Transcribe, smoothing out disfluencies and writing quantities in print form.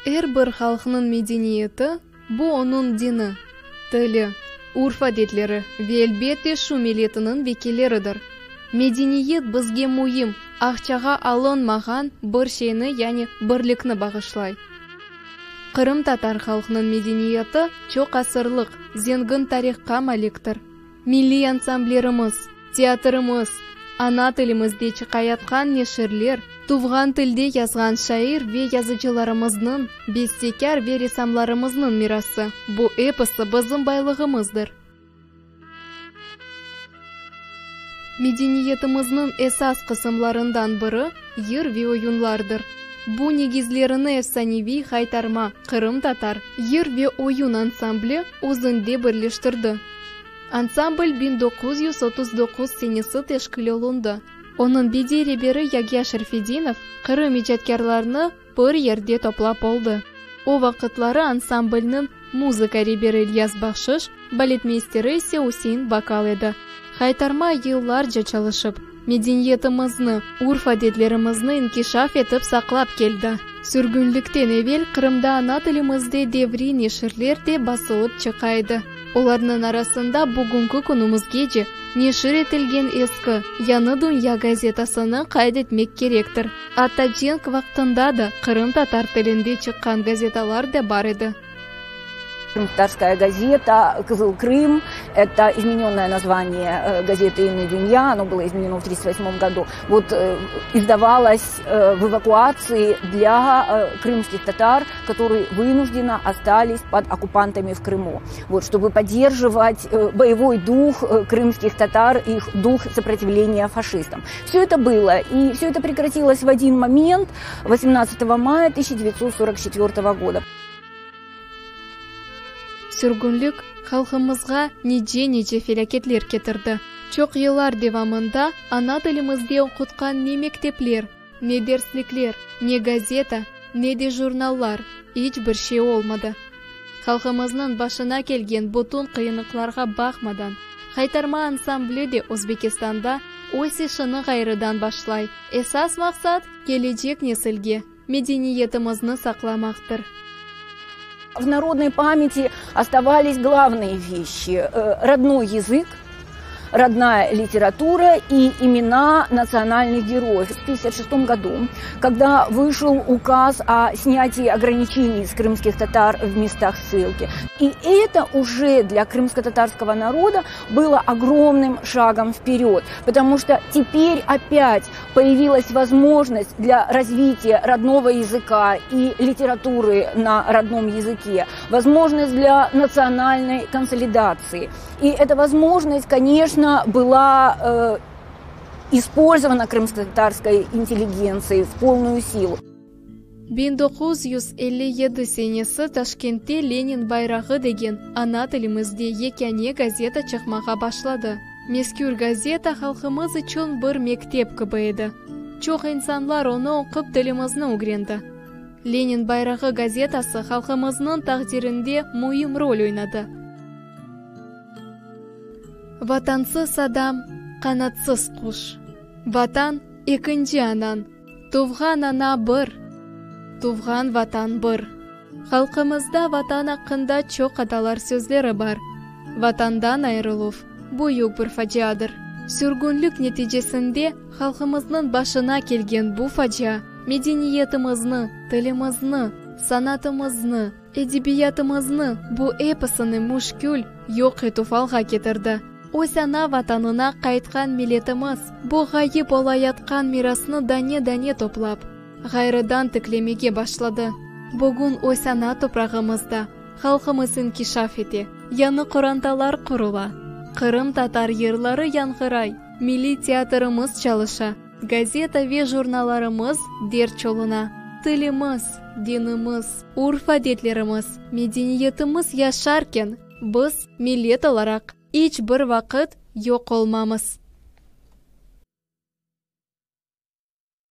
Er bir halqnıñ medeniyeti, bu onıñ dini, tili, urf-adetleri ve, elbette, şu milletiniñ vekilleridir. Medeniyet bizge müim, aqçağa alınmağan bir şeyni, yani birlikni bağışlay. Qırımtatar halqnıñ medeniyeti çoq asırlıq, zengin tarihqa maliktir. Milliy ansamblerimiz, teatrimiz, ana tilimizde çıqayatqan neşirler, tuvğan tilde yazğan şair ve yazıcılarımıznıñ, bestekâr ve ressamlarımıznıñ mirası, bu episi bizim baylığımızdır. Medeniyetimizniñ esas qısımlarından biri yır ve oyunlardır. Bu negizlerini efsaneviy Haytarma qırımtatar yır ve oyun ansambli özünde birleştirdi. Ansambl 1939 senesi teşkil olundı. Onıñ bediy reberi Yagya Şerfedinov Qırım icatkârlarını bir yerde toplap oldı. O vaqıtları ansamblniñ muzıka reberi İlyas Bahşış, baletmeysteri ise Üsein Bakal edi. Haytarma yıllarca çalışıp, medeniyetimizni, urf-adetlerimizni inkişaf etip saqlap keldi. Sürgünlikten evel Qırımda ana tilimizde devriy neşirler de basılıp çıqa edi. Olarnıñ arasında bugünki künümizgece neşir etilgen eski Yañı dünya gazetasını qayd etmek kerektir. Atta cenk vaqtında da qırımtatar tilinde çıqqan gazetalar da bar edi. Крымскотатарская газета «Кызыл Крым», это измененное название газеты «Яны Дюнья», оно было изменено в 1938 году, вот издавалось в эвакуации для крымских татар, которые вынужденно остались под оккупантами в Крыму. Вот, чтобы поддерживать боевой дух крымских татар, их дух сопротивления фашистам. Все это было, и все это прекратилось в один момент, 18 мая 1944 года. Sürgünlik halqımızğa nice-nice felâketler ketirdi. Çoq yıllar devamında ana tilimizde oqutqan ne mektepler, ne derslikler, ne gazeta, ne de jurnallar, iç bir şey olmadı. Halqımıznıñ başına kelgen bütün qıyınlıqlarğa baqmadan, Haytarma ansambli de Özbekistanda öz işini ğayrıdan başlay. Esas maqsat, kelecek nesilge medeniyetimizni saqlamaqtır. В народной памяти оставались главные вещи. Родной язык, родная литература и имена национальных героев. В 1956 году, когда вышел указ о снятии ограничений с крымских татар в местах ссылки. И это уже для крымско-татарского народа было огромным шагом вперед, потому что теперь опять появилась возможность для развития родного языка и литературы на родном языке, возможность для национальной консолидации. И эта возможность, конечно, была э, использована крымско-татарской интеллигенцией в полную силу. 1957 senesi Taşkentte Lenin bayrağı degen ana tilimizde yekâne gazeta çıqmağa başladı. Mezkür gazeta halqımız içün bir mektep kibi edi. Çoq insanlar onı oqup tilimizni ögrendi. Lenin bayrağı gazetası halqımıznıñ taqdirinde müim rol oynadı. Vatansız adam, qanatsız quş. Vatan, ekinci anañ. Tuvğan ana bir, tuvğan Vatan bir. Halqımızda Vatan aqqında çoq atalar sözleri bar. Vatandan ayırıluv, büyük bir faciadır. Sürgünlik neticesinde halqımıznıñ başına kelgen bu facia medeniyetimizni, tilimizni, sanatımıznı, edebiyatımıznı, bu episini müşkül yoq etüv alğa ketirdi. Öz ana Vatanına qaytqan milletimiz bu ğayıp olayatqan mirasnı dane-dane toplap, ğayrıdan tiklemege başladı. Bugün öz ana toprağımızda halqımız inkişaf ete, yañı qorantalar qurula, qırımtatar yırları yañğıray, milliy teatrımız çalışa, gazeta ve jurnallarımız derc oluna. Tilimiz, dinimiz, urf-adetlerimiz, medeniyetimiz yaşarken, biz, millet olaraq, iç bir vaqıt yoq olmamız.